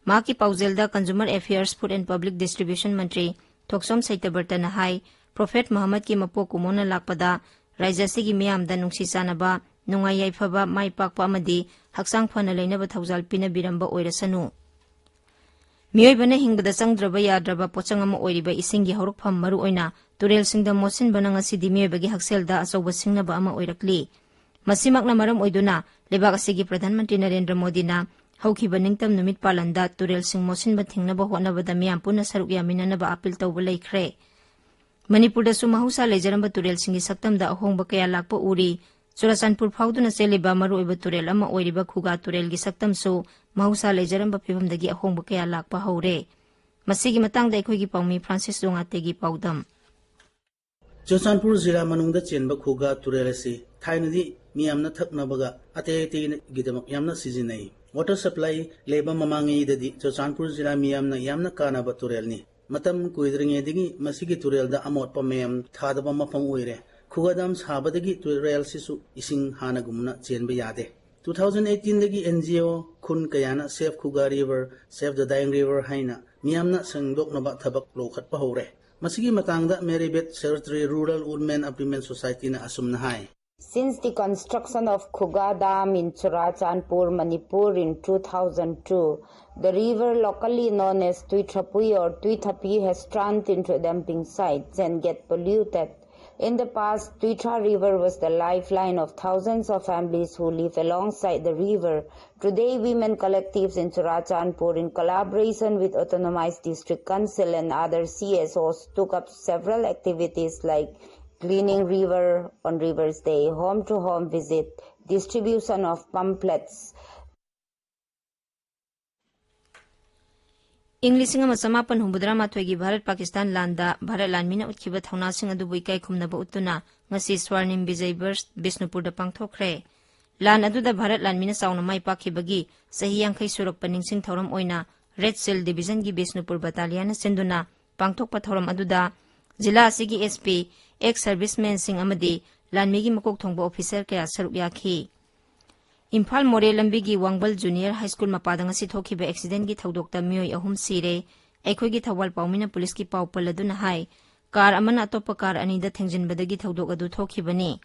ꯃꯍꯥꯛꯀꯤ ꯄꯥꯎꯖꯦꯜꯗ Consumer Affairs, Food and Public Distribution Mantri Thokchom ꯁꯩꯇꯕ꯭ꯔꯇꯅ high, prophet ꯃꯨꯍꯝꯃꯗꯀꯤ ꯃꯄꯣꯛ ꯀꯨꯝꯑꯣꯟꯅ ꯂꯥꯛꯄꯗ ꯔꯥꯖ꯭ꯌ ꯑꯁꯤꯒꯤ ꯃꯤꯌꯥꯝꯗ ꯅꯨꯡꯁꯤ ꯆꯥꯟꯅꯕ, ꯅꯨꯡꯉꯥꯏ ꯌꯥꯏꯐꯕ, ꯃꯥꯏ ꯄꯥꯛꯄ ꯑꯃꯗꯤ ꯍꯛꯆꯥꯡ ꯐꯅ ꯂꯩꯅꯕ ꯊꯧꯖꯥꯜ ꯄꯤꯅꯕꯤꯔꯝꯕ ꯑꯣꯏꯔꯁꯅꯨ꯫ ꯃꯤꯑꯣꯏꯕꯅ ꯍꯤꯡꯕꯗ ꯆꯪꯗ꯭ꯔꯕ ꯌꯥꯗ꯭ꯔꯕ ꯄꯣꯠꯆꯪ ꯑꯃ ꯑꯣꯏꯔꯤꯕ ꯏꯁꯤꯡꯒꯤ ꯍꯧꯔꯛꯐꯝ, ꯃꯔꯨꯑꯣꯏꯅ ꯇꯨꯔꯦꯜꯁꯤꯡꯗ ꯃꯣꯠꯁꯤꯟꯕꯅ ꯉꯁꯤꯗꯤ ꯃꯤꯑꯣꯏꯕꯒꯤ ꯍꯛꯁꯦꯜꯗ ꯑꯆꯧꯕ ꯁꯤꯡꯅꯕ ꯑꯃ ꯑꯣꯏꯔꯛꯂꯤ꯫ ꯃꯁꯤꯃꯛꯅ ꯃꯔꯝ ꯑꯣꯏꯗꯨꯅ ꯂꯩꯕꯥꯛ ꯑꯁꯤꯒꯤ ꯄ꯭ꯔꯙꯥꯟ ꯃꯟꯇ꯭ꯔꯤ ꯅꯔꯦꯟꯗ꯭ꯔ ꯃꯣꯗꯤꯅ ꯍꯧꯈꯤꯕ ꯅꯤꯡꯇꯝ ꯅꯨꯃꯤꯠ ꯄꯥꯂꯟꯗ ꯇꯨꯔꯦꯜꯁꯤꯡ ꯃꯣꯠꯁꯤꯟꯕ ꯊꯤꯡꯅꯕ ꯍꯣꯠꯅꯕꯗ ꯃꯤꯌꯥꯝ ꯄꯨꯟꯅ ꯁꯔꯨꯛ ꯌꯥꯃꯤꯟꯅꯅꯕ ꯑꯥꯄꯤꯜ ꯇꯧꯕ ꯂꯩꯈ꯭ꯔꯦ꯫ ꯃꯅꯤꯄꯨꯔꯗꯁꯨ ꯃꯍꯧꯁꯥ ꯂꯩꯖꯔꯝꯕ ꯇꯨꯔꯦꯜꯁꯤꯡꯒꯤ ꯁꯛꯇꯝꯗ ꯑꯍꯣꯡꯕ ꯀꯌꯥ ꯂꯥꯛꯄ ꯎꯔꯤ꯫ ꯆꯨꯔꯥꯆꯥꯟꯄꯨꯔ ꯐꯥꯎꯗꯨꯅ ꯆꯦꯜꯂꯤꯕ ꯃꯔꯨꯑꯣꯏꯕ ꯇꯨꯔꯦꯜ ꯑꯃ ꯑꯣꯏꯔꯤꯕ ꯈꯨꯒꯥ ꯇꯨꯔꯦꯜꯒꯤ ꯁꯛꯇꯝꯁꯨ ꯃꯍꯧꯁꯥ ꯂꯩꯖꯔꯝꯕ ꯐꯤꯕꯝꯗꯒꯤ ꯑꯍꯣꯡꯕ ꯀꯌꯥ ꯂꯥꯛꯄ ꯍꯧꯔꯦ꯫ ꯃꯁꯤꯒꯤ ꯃꯇꯥꯡꯗ ꯑꯩꯈꯣꯏꯒꯤ ꯄꯥꯎꯃꯤ ꯐ꯭ꯔꯥꯟꯁꯤꯁ ꯖꯣꯉꯥꯇꯦꯒꯤ ꯄꯥꯎꯗꯝ꯫ ꯆꯨꯔꯆꯥꯟꯄꯨꯔ ꯖꯤꯂꯥ ꯃꯅꯨꯡꯗ ꯆꯦꯟꯕ ꯈꯨꯒꯥ ꯇꯨꯔꯦꯜ ꯑꯁꯤ ꯊꯥꯏꯅꯗꯤ ꯃꯤꯌꯥꯝꯅ ꯊꯛꯅꯕꯒ ꯑꯇꯩ ꯑꯇꯩꯒꯤꯗꯃꯛ ꯌꯥꯝꯅ ꯁꯤꯖꯤꯟꯅꯩ꯫ Water supply ꯂꯩꯕ ꯃꯃꯥꯡꯉꯩꯗꯗꯤ ꯆꯨꯔꯆꯥꯟꯄꯨꯔ ꯖꯤꯂꯥ ꯃꯤꯌꯥꯝꯅ ꯌꯥꯝꯅ ꯀꯥꯟꯅꯕ ꯇꯨꯔꯦꯜꯅꯤ꯫ ꯃꯇꯝ ꯀꯨꯏꯗ꯭ꯔꯤꯉꯩꯗꯒꯤ ꯃꯁꯤꯒꯤ ꯇꯨꯔꯦꯜꯗ ꯑꯃꯣꯠꯄ ꯃꯌꯥꯝ ꯊꯥꯗꯕ ꯃꯐꯝ ꯑꯣꯏꯔꯦ꯫ ꯈꯨꯒꯥ ꯗꯥꯝ ꯁꯥꯕꯗꯒꯤ ꯇꯨꯔꯦꯜꯁꯤꯁꯨ ꯏꯁꯤꯡ ꯍꯥꯟꯅꯒꯨꯝꯅ ꯆꯦꯟꯕ ꯌꯥꯗꯦ꯫ Two thousand eighteen ꯗꯒꯤ N G O ꯈꯨꯟ ꯀꯌꯥꯅ Save Khuga River, Save the Dying River ꯍꯥꯏꯅ ꯃꯤꯌꯥꯝꯅ ꯁꯦꯡꯗꯣꯛꯅꯕ ꯊꯕꯛ ꯂꯧꯈꯠꯄ ꯍꯧꯔꯦ꯫ ꯃꯁꯤꯒꯤ ꯃꯇꯥꯡꯗ ꯃꯦꯔꯤꯕꯦꯠ ꯁꯦꯀ꯭ꯔꯦꯇꯔꯤ, ꯔꯨꯔꯦꯜ ꯋꯨꯃꯦꯟ ꯑꯦꯝꯄ꯭ꯂꯣꯏꯃꯦꯟ ꯁꯣꯁꯥꯏꯇꯤꯅ ꯑꯁꯨꯝꯅ ꯍꯥꯏ꯫ Since the construction of Khuga Dam in Churachandpur, Manipur in two thousand two, the river locally known as Tuithrapui or Tuithapi has turned into a dumping site and get polluted. In the past, Tuithra River was the lifeline of thousands of families who live alongside the river. Today, women collectives in Churachandpur, in collaboration with Autonomous District Council and other C S Os, took up several activities like cleaning river on River's Day, home-to-home visit, distribution of pamphlets. ꯏꯪ ꯂꯤꯁꯤꯡ ꯑꯃ ꯆꯃꯥꯄꯟ ꯍꯨꯝꯐꯨꯇꯔꯥ ꯃꯥꯊꯣꯏꯒꯤ ꯚꯥꯔꯠ ꯄꯥꯀꯤꯁꯇꯥꯟ ꯂꯥꯟꯗ ꯚꯥꯔꯠ ꯂꯥꯟꯃꯤꯅ ꯎꯠꯈꯤꯕ ꯊꯧꯅꯥꯁꯤꯡ ꯑꯗꯨꯕꯨ ꯏꯀꯥꯏ ꯈꯨꯝꯅꯕ ꯎꯠꯇꯨꯅ ꯉꯁꯤ ꯁ꯭ꯋꯥꯔꯅꯤꯝ Bijay verse ꯕꯤꯁꯅꯨꯄꯨꯔꯗ ꯄꯥꯡꯊꯣꯛꯈ꯭ꯔꯦ꯫ ꯂꯥꯟ ꯑꯗꯨꯗ ꯚꯥꯔꯠ ꯂꯥꯟꯃꯤꯅ ꯆꯥꯎꯅ ꯃꯥꯏ ꯄꯥꯛꯈꯤꯕꯒꯤ ꯆꯍꯤ ꯌꯥꯡꯈꯩ ꯁꯨꯔꯛꯄ ꯅꯤꯡꯁꯤꯡ ꯊꯧꯔꯝ ꯑꯣꯏꯅ ꯔꯦꯗ ꯁꯤꯜ ꯗꯤꯕꯤꯖꯟꯒꯤ ꯕꯤꯁꯅꯨꯄꯨꯔ ꯕꯇꯥꯂꯤꯌꯟꯅ ꯁꯤꯟꯗꯨꯅ ꯄꯥꯡꯊꯣꯛꯄ ꯊꯧꯔꯝ ꯑꯗꯨꯗ ꯖꯤꯂꯥ ꯑꯁꯤꯒꯤ S P, ex servicemenꯁꯤꯡ ꯑꯃꯗꯤ ꯂꯥꯟꯃꯤꯒꯤ ꯃꯀꯣꯛ ꯊꯣꯡꯕ ꯑꯣꯐꯤꯁꯔ ꯀꯌꯥ ꯁꯔꯨꯛ ꯌꯥꯈꯤ꯫ ꯏꯝꯐꯥꯜ ꯃꯣꯔꯦ ꯂꯝꯕꯤꯒꯤ ꯋꯥꯡꯕꯜ ꯖꯨꯅꯤꯌꯔ ꯍꯥꯏ ꯁ꯭ꯀꯨꯜ ꯃꯄꯥꯗ ꯉꯁꯤ ꯊꯣꯛꯈꯤꯕ ꯑꯦꯛꯁꯤꯗꯦꯟꯒꯤ ꯊꯧꯗꯣꯛꯇ ꯃꯤꯑꯣꯏ ꯑꯍꯨꯝ ꯁꯤꯔꯦ꯫ ꯑꯩꯈꯣꯏꯒꯤ ꯊꯧꯕꯥꯜ ꯄꯥꯎꯃꯤꯅ ꯄꯨꯂꯤꯁꯀꯤ ꯄꯥꯎ ꯄꯜꯂꯗꯨꯅ ꯍꯥꯏ, ꯀꯥꯔ ꯑꯃꯅ ꯑꯇꯣꯞꯄ ꯀꯥꯔ ꯑꯅꯤꯗ ꯊꯦꯡꯖꯤꯟꯕꯗꯒꯤ ꯊꯧꯗꯣꯛ ꯑꯗꯨ ꯊꯣꯛꯈꯤꯕꯅꯤ꯫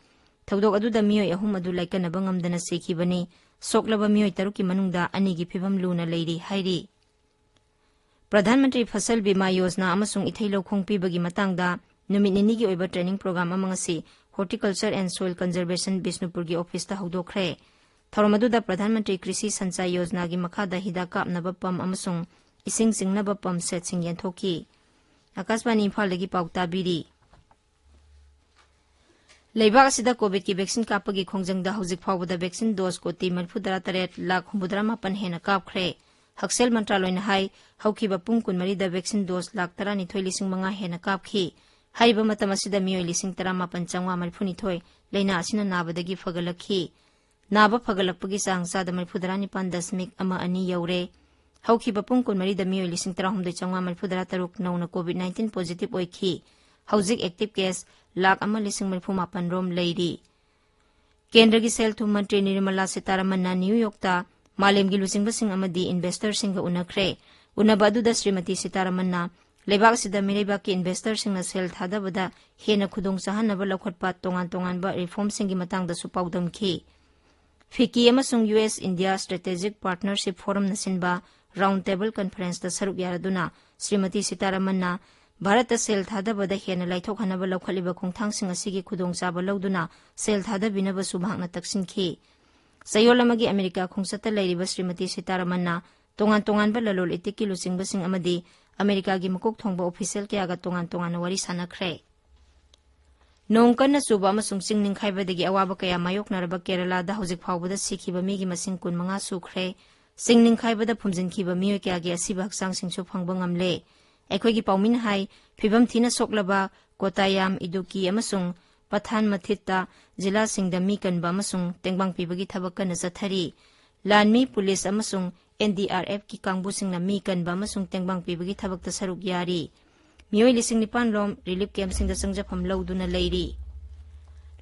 ꯊꯧꯗꯣꯛ ꯑꯗꯨꯗ ꯃꯤꯑꯣꯏ ꯑꯍꯨꯝ ꯑꯗꯨ ꯂꯥꯏꯀꯠꯅꯕ ꯉꯝꯗꯅ ꯁꯤꯈꯤꯕꯅꯤ꯫ ꯁꯣꯛꯂꯕ ꯃꯤꯑꯣꯏ ꯇꯔꯨꯛꯀꯤ ꯃꯅꯨꯡꯗ ꯑꯅꯤꯒꯤ ꯐꯤꯕꯝ ꯂꯨꯅ ꯂꯩꯔꯤ ꯍꯥꯏꯔꯤ꯫ ꯄ꯭ꯔꯙꯥꯟ ꯃꯟꯇ꯭ꯔꯤ ꯐꯁꯜ ꯕꯤꯃꯥ ꯌꯣꯖꯅꯥ ꯑꯃꯁꯨꯡ ꯏꯊꯩ ꯂꯧꯈꯣꯡ ꯄꯤꯕꯒꯤ ꯃꯇꯥꯡꯗ ꯅꯨꯃꯤꯠ ꯅꯤꯅꯤꯒꯤ ꯑꯣꯏꯕ training program ꯑꯃ ꯉꯁꯤ Horticulture and Soil Conservation ꯕꯤꯁꯅꯨꯄꯨꯔꯒꯤ ꯑꯣꯐꯤꯁꯇ ꯍꯧꯗꯣꯛꯈ꯭ꯔꯦ꯫ ꯊꯧꯔꯝ ꯑꯗꯨꯗ ꯄ꯭ꯔꯙꯥꯟ ꯃꯟꯇ꯭ꯔꯤ ꯀ꯭ꯔꯤꯁꯤ ꯁꯟꯆꯥꯏ ꯌꯣꯖꯅꯥꯒꯤ ꯃꯈꯥꯗ ꯍꯤꯗꯥꯛ ꯀꯥꯞꯅꯕ ꯄꯝ ꯑꯃꯁꯨꯡ ꯏꯁꯤꯡ ꯆꯤꯡꯅꯕ ꯄꯝ ꯁꯦꯠꯁꯤꯡ ꯌꯦꯟꯊꯣꯛꯈꯤ꯫ ꯑꯥꯀꯥꯁꯕꯥꯅꯤ ꯏꯝꯐꯥꯜꯗꯒꯤ ꯄꯥꯎ ꯇꯥꯕꯤꯔꯤ꯫ ꯂꯩꯕꯥꯛ ꯑꯁꯤꯗ ꯀꯣꯚꯤꯗꯀꯤ ꯚꯦꯛꯁꯤꯟ ꯀꯥꯞꯄꯒꯤ ꯈꯣꯡꯖꯪꯗ ꯍꯧꯖꯤꯛ ꯐꯥꯎꯕꯗ ꯚꯦꯛꯁꯤꯟ ꯗꯣꯁ ꯀꯣꯇꯤ ꯃꯔꯤꯐꯨꯇꯔꯥ ꯇꯔꯦꯠ ꯂꯥꯈ ꯍꯨꯝꯐꯨꯇꯔꯥ ꯃꯥꯄꯟ ꯍꯦꯟꯅ ꯀꯥꯞꯈ꯭ꯔꯦ꯫ ꯍꯛꯁꯦꯜ ꯃꯟꯇ꯭ꯔꯥꯂꯣꯏꯅ ꯍꯥꯏ, ꯍꯧꯈꯤꯕ ꯄꯨꯡ ꯀꯨꯟꯃꯔꯤꯗ ꯚꯦꯛꯁꯤꯟ ꯗꯣꯁ ꯂꯥꯈ ꯇꯔꯥꯅꯤꯊꯣꯏ ꯂꯤꯁꯤꯡ ꯃꯉꯥ ꯍꯦꯟꯅ ꯀꯥꯞꯈꯤ꯫ ꯍꯥꯏꯔꯤꯕ ꯃꯇꯝ ꯑꯁꯤꯗ ꯃꯤꯑꯣꯏ ꯂꯤꯁꯤꯡ ꯇꯔꯥꯃꯥꯄꯟ ꯆꯥꯝꯃꯉꯥ ꯃꯔꯤꯐꯨꯅꯤꯊꯣꯏ ꯂꯥꯏꯅꯥ ꯑꯁꯤꯅ ꯅꯥꯕꯗꯒꯤ ꯐꯒꯠꯂꯛꯈꯤ꯫ ꯅꯥꯕ ꯐꯒꯠꯂꯛꯄꯒꯤ ꯆꯥꯡ ꯆꯥꯗ ꯃꯔꯤꯐꯨꯇꯔꯥ ꯅꯤꯄꯥꯟ ꯗꯁꯃꯤꯛ ꯑꯃ ꯑꯅꯤ ꯌꯧꯔꯦ꯫ ꯍꯧꯈꯤꯕ ꯄꯨꯡ ꯀꯨꯟꯃꯔꯤꯗ ꯃꯤꯑꯣꯏ ꯂꯤꯁꯤꯡ ꯇꯔꯥꯍꯨꯝꯗꯣꯏ ꯆꯥꯝꯃꯉꯥ ꯃꯔꯤꯐꯨꯇꯔꯥ ꯇꯔꯨꯛ ꯅꯧꯅ COVID nineteen positive ꯑꯣꯏꯈꯤ꯫ ꯍꯧꯖꯤꯛ active case ꯂꯥꯈ ꯑꯃ ꯂꯤꯁꯤꯡ ꯃꯔꯤꯐꯨ ꯃꯥꯄꯟ ꯔꯣꯝ ꯂꯩꯔꯤ꯫ ꯀꯦꯟꯗ꯭ꯔꯒꯤ ꯁꯦꯜ ꯊꯨꯝ ꯃꯟꯇ꯭ꯔꯤ ꯅꯤꯔꯃꯂꯥ ꯁꯤꯇꯥꯔꯥꯃꯟꯅ ꯅ꯭ꯌꯨ ꯌꯣꯔꯛꯇ ꯃꯥꯂꯦꯝꯒꯤ ꯂꯨꯆꯤꯡꯕꯁꯤꯡ ꯑꯃꯗꯤ ꯏꯟꯚꯦꯁꯇꯔꯁꯤꯡꯒ ꯎꯅꯈ꯭ꯔꯦ꯫ ꯎꯅꯕ ꯑꯗꯨꯗ ꯁ꯭ꯔꯤꯃꯇꯤ ꯁꯤꯇꯥꯔꯥꯃꯟꯅ ꯂꯩꯕꯥꯛ ꯑꯁꯤꯗ ꯃꯤꯔꯩꯕꯥꯛꯀꯤ ꯏꯟꯚꯦꯁꯇꯔꯁꯤꯡꯅ ꯁꯦꯜ ꯊꯥꯗꯕꯗ ꯍꯦꯟꯅ ꯈꯨꯗꯣꯡ ꯆꯥꯍꯟꯅꯕ ꯂꯧꯈꯠꯄ ꯇꯣꯉꯥꯟ ꯇꯣꯉꯥꯟꯕ ꯔꯤꯐꯣꯔꯝꯁꯤꯡꯒꯤ ꯃꯇꯥꯡꯗꯁꯨ ꯄꯥꯎꯗꯝꯈꯤ꯫ ꯐꯤꯀꯤ ꯑꯃꯁꯨꯡ ꯌꯨ ꯑꯦꯁ ꯏꯟꯗꯤꯌꯥ ꯁ꯭ꯇ꯭ꯔꯦꯇꯦꯖꯤꯛ ꯄꯥꯔꯠꯅꯔꯁꯤꯞ ꯐꯣꯔꯝꯅ ꯁꯤꯟꯕ ꯔꯥꯎꯟ ꯇꯦꯕꯜ ꯀꯟꯐꯔꯦꯟꯁꯇ ꯁꯔꯨꯛ ꯌꯥꯔꯗꯨꯅ ꯁ꯭ꯔꯤꯃꯇꯤ ꯁꯤꯇꯥꯔꯥꯃꯟꯅ ꯚꯥꯔꯠꯇ ꯁꯦꯜ ꯊꯥꯗꯕꯗ ꯍꯦꯟꯅ ꯂꯥꯏꯊꯣꯛꯍꯟꯅꯕ ꯂꯧꯈꯠꯂꯤꯕ ꯈꯣꯡꯊꯥꯡꯁꯤꯡ ꯑꯁꯤꯒꯤ ꯈꯨꯗꯣꯡꯆꯥꯕ ꯂꯧꯗꯨꯅ ꯁꯦꯜ ꯊꯥꯗꯕꯤꯅꯕꯁꯨ ꯃꯍꯥꯛꯅ ꯇꯛꯁꯤꯟꯈꯤ꯫ ꯆꯌꯣꯜ ꯑꯃꯒꯤ ꯑꯃꯦꯔꯤꯀꯥ ꯈꯣꯡꯆꯠꯇ ꯂꯩꯔꯤꯕ ꯁ꯭ꯔꯤꯃꯇꯤ ꯁꯤꯇꯥꯔꯥꯃꯟꯅ ꯇꯣꯉꯥꯟ ꯇꯣꯉꯥꯟꯕ ꯂꯂꯣꯟ ꯏꯇꯤꯛꯀꯤ ꯂꯨꯆꯤꯡꯕꯁꯤꯡ ꯑꯃꯗꯤ ꯑꯃꯦꯔꯤꯀꯥꯒꯤ ꯃꯀꯣꯛ ꯊꯣꯡꯕ ꯑꯣꯐꯤꯁꯤꯌꯦꯜ ꯀꯌꯥꯒ ꯇꯣꯉꯥꯟ ꯇꯣꯉꯥꯟꯅ ꯋꯥꯔꯤ ꯁꯥꯟꯅꯈ꯭ꯔꯦ꯫ ꯅꯣꯡ ꯀꯟꯅ ꯆꯨꯕ ꯑꯃꯁꯨꯡ ꯆꯤꯡ ꯅꯤꯡꯈꯥꯏꯕꯗꯒꯤ ꯑꯋꯥꯕ ꯀꯌꯥ ꯃꯥꯌꯣꯛꯅꯔꯕ ꯀꯦꯔꯂꯥꯗ ꯍꯧꯖꯤꯛ ꯐꯥꯎꯕꯗ ꯁꯤꯈꯤꯕ ꯃꯤꯒꯤ ꯃꯁꯤꯡ ꯀꯨꯟꯃꯉꯥ ꯁꯨꯈ꯭ꯔꯦ꯫ ꯆꯤꯡ ꯅꯤꯡꯈꯥꯏꯕꯗ ꯐꯨꯝꯖꯤꯟꯈꯤꯕ ꯃꯤꯑꯣꯏ ꯀꯌꯥꯒꯤ ꯑꯁꯤꯕ ꯍꯛꯆꯥꯡꯁꯤꯡꯁꯨ ꯐꯪꯕ ꯉꯝꯂꯦ꯫ ꯑꯩꯈꯣꯏꯒꯤ ꯄꯥꯎꯃꯤꯅ ꯍꯥꯏ, ꯐꯤꯕꯝ ꯊꯤꯅ ꯁꯣꯛꯂꯕ ꯀꯣꯇꯥꯌꯥꯝ, ꯏꯗꯨꯀꯤ ꯑꯃꯁꯨꯡ ꯄꯊꯥꯟ ꯃꯊꯤꯠꯇ ꯖꯤꯂꯥꯁꯤꯡꯗ ꯃꯤ ꯀꯟꯕ ꯑꯃꯁꯨꯡ ꯇꯦꯡꯕꯥꯡ ꯄꯤꯕꯒꯤ ꯊꯕꯛ ꯀꯟꯅ ꯆꯠꯊꯔꯤ꯫ ꯂꯥꯟꯃꯤ, ꯄꯨꯂꯤꯁ ꯑꯃꯁꯨꯡ ꯑꯦꯟ ꯗꯤ ꯑꯥꯔ ꯑꯦꯐꯀꯤ ꯀꯥꯡꯕꯨꯁꯤꯡꯅ ꯃꯤ ꯀꯟꯕ ꯑꯃꯁꯨꯡ ꯇꯦꯡꯕꯥꯡ ꯄꯤꯕꯒꯤ ꯊꯕꯛꯇ ꯁꯔꯨꯛ ꯌꯥꯔꯤ꯫ ꯃꯤꯑꯣꯏ ꯂꯤꯁꯤꯡ ꯅꯤꯄꯥꯟ ꯔꯣꯝ ꯔꯤꯂꯤꯐ ꯀꯦꯝꯞꯁꯤꯡꯗ ꯆꯪꯖꯐꯝ ꯂꯧꯗꯨꯅ ꯂꯩꯔꯤ꯫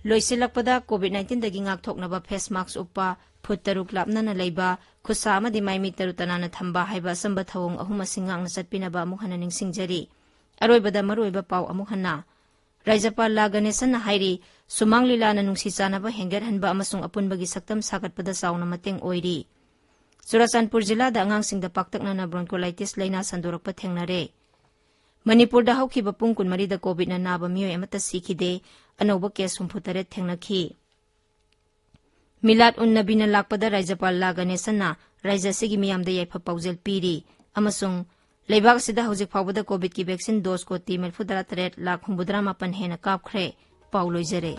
ꯂꯣꯏꯁꯤꯜꯂꯛꯄꯗ, COVID nineteenꯗꯒꯤ ꯉꯥꯛꯊꯣꯛꯅꯕ ꯐꯦꯁ ꯃꯥꯛꯁ ꯎꯞꯄ, ꯐꯨꯠ ꯇꯔꯨꯛ ꯂꯥꯞꯅꯅ ꯂꯩꯕ, ꯈꯨꯠꯁꯥ ꯑꯃꯗꯤ ꯃꯥꯏꯃꯤꯠ ꯇꯔꯨ ꯇꯅꯥꯟꯅ ꯊꯝꯕ ꯍꯥꯏꯕ ꯑꯆꯝꯕ ꯊꯧꯑꯣꯡ ꯑꯍꯨꯝ ꯑꯁꯤ ꯉꯥꯛꯅ ꯆꯠꯄꯤꯅꯕ ꯑꯃꯨꯛ ꯍꯟꯅ ꯅꯤꯡꯁꯤꯡꯖꯔꯤ꯫ ꯑꯔꯣꯏꯕꯗ ꯃꯔꯨꯑꯣꯏꯕ ꯄꯥꯎ ꯑꯃꯨꯛ ꯍꯟꯅ꯫ ꯔꯥꯖ꯭ꯌꯄꯥꯜ ꯂꯥ ꯒꯅꯦꯁꯟꯅ ꯍꯥꯏꯔꯤ, ꯁꯨꯃꯥꯡ ꯂꯤꯂꯥꯅ ꯅꯨꯡꯁꯤ ꯆꯥꯟꯅꯕ ꯍꯦꯟꯒꯠꯍꯟꯕ ꯑꯃꯁꯨꯡ ꯑꯄꯨꯟꯕꯒꯤ ꯁꯛꯇꯝ ꯁꯥꯒꯠꯄꯗ ꯆꯥꯎꯅ ꯃꯇꯦꯡ ꯑꯣꯏꯔꯤ꯫ ꯆꯨꯔꯥꯆꯥꯟꯄꯨꯔ ꯖꯤꯂꯥꯗ ꯑꯉꯥꯡꯁꯤꯡꯗ ꯄꯥꯛꯇꯛꯅꯅ bronchiolitis ꯂꯥꯏꯅꯥ ꯁꯟꯗꯣꯔꯛꯄ ꯊꯦꯡꯅꯔꯦ꯫ ꯃꯅꯤꯄꯨꯔꯗ ꯍꯧꯈꯤꯕ ꯄꯨꯡ ꯀꯨꯟꯃꯔꯤꯗ COVIDꯅ ꯅꯥꯕ ꯃꯤꯑꯣꯏ ꯑꯃꯠꯇ ꯁꯤꯈꯤꯗꯦ꯫ ꯑꯅꯧꯕ case ꯍꯨꯝꯐꯨ ꯇꯔꯦꯠ ꯊꯦꯡꯅꯈꯤ꯫ ꯃꯤꯂꯥꯗ ꯎꯟ ꯅꯕꯤꯅ ꯂꯥꯛꯄꯗ ꯔꯥꯖ꯭ꯌꯄꯥꯜ ꯂꯥ ꯒꯅꯦꯁꯟꯅ ꯔꯥꯖ꯭ꯌ ꯑꯁꯤꯒꯤ ꯃꯤꯌꯥꯝꯗ ꯌꯥꯏꯐ ꯄꯥꯎꯖꯦꯜ ꯄꯤꯔꯤ ꯑꯃꯁꯨꯡ ꯂꯩꯕꯥꯛ ꯑꯁꯤꯗ ꯍꯧꯖꯤꯛ ꯐꯥꯎꯕꯗ COVIDꯀꯤ vaccine dose ꯀꯣꯇꯤ ꯃꯔꯤꯐꯨꯇꯔꯥ ꯇꯔꯦꯠ ꯂꯥꯈ ꯍꯨꯝꯐꯨꯇꯔꯥ ꯃꯥꯄꯟ ꯍꯦꯟꯅ ꯀꯥꯞꯈ꯭ꯔꯦ꯫ ꯄꯥꯎ ꯂꯣꯏꯖꯔꯦ꯫